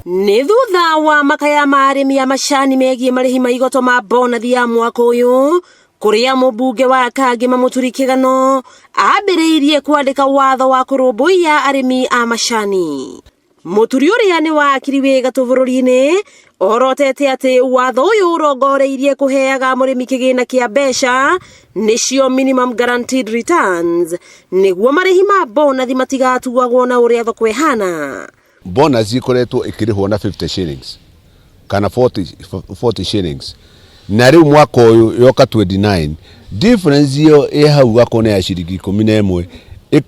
Nĩ thutha wa makaya ma arĩmi a macani megiĩ marĩhi ma igoto ma bonathi ya mwaka ũyũ kũrĩa mũmbunge wa Kangema Mũturi Kĩgano ambĩrĩirie kwandĩka watho wa kũrũmbũiya arĩmi a macani. Mũturi ũrĩa nĩ wakiri wĩ gatũ bũrũri-inĩ orotete atĩ watho ũyũ ũrongoreirie kũheaga mũrĩmi kĩgĩna kĩa mbeca nĩcio minimum guaranteed returns nĩguo marĩhi ma bonathi matigatuagwo na ũrĩa thoko ĩhana. Bonus ikoretwo ikirihwo na 50 shillings kana 40, 40 shillings na riu mwaka uyu yoka 29. Difference iyo ĩ hau gakorwo nĩ ya ciringi 11.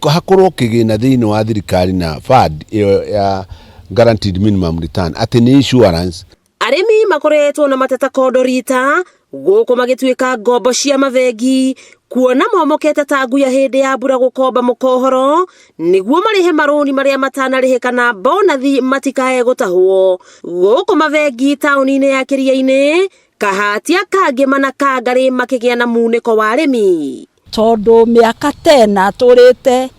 Hakorwo kĩgĩna thĩinĩ wa thirikari na fund ĩyo ya guaranteed minimum return, atĩ nĩ insurance. Arĩmi makoretwo na mateta kondo rita gũkũ magĩtuĩka ngombo cia mabengi, kuona momokete ta nguya hĩndĩ ya mbura gũkomba mũkohoro nĩguo marĩhe marũni marĩa matanarĩhĩka na bonathi matikae gũtahwo. Gũkũ mabengi taũni-inĩ ya Kĩria-inĩ, Kahatia, Kangĩma na Kangarĩ makĩgĩa na munĩko wa arĩmi. Tondũ mĩaka tena atũrĩte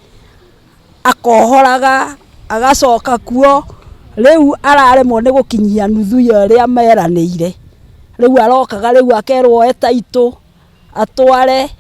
akohoraga agacoka kuo, rĩu araremwo nĩ gũkinyia nuthu ya ũrĩa meranĩire. Rĩu arokaga rĩu akerwo oe taitũ atware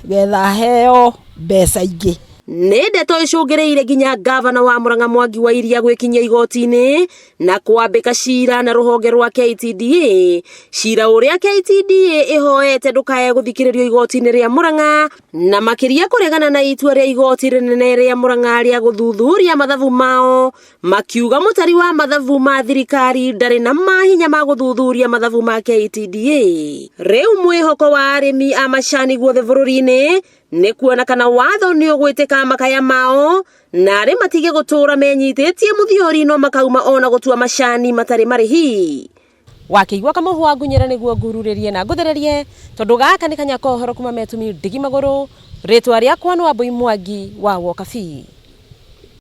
getha aheo mbeca ingĩ. Nĩ ndeto icũngĩrĩire nginya ngavana wa Murang'a Mwangi wa Iria gwĩkinyia igoti-inĩ na kwambĩka cira na rũhonge rwa KTDA, cira ũrĩa KTDA ĩhoete ndũkae gũthikĩrĩrio igoti-inĩ rĩa Murang'a, na makĩria kũregana na itua rĩa igoti rĩnene rĩa Murang'a rĩa gũthuthuria mathabu mao, makiuga mũtari wa mathabu ma thirikari ndarĩ na mahinya ma gũthuthuria mathabu ma KTDA. Rĩu mwĩhoko wa arĩmi a macani guothe bũrũri-inĩ nĩ kuona kana watho nĩ ũgwĩtĩka makaya mao na arĩ matige gũtũra menyitĩtie mũthiori no makauma ona gũtua macani matarĩ marĩhi. Wakĩigua kamũhwa ngunyĩra nĩguo ngururĩrie na ngũthererie, tondũ gaka nĩ kanya ka ũhoro kuma metumi ndigi magũrũ. Rĩtwa rĩakwa nĩ Wambui Mwangi wa Wokabi.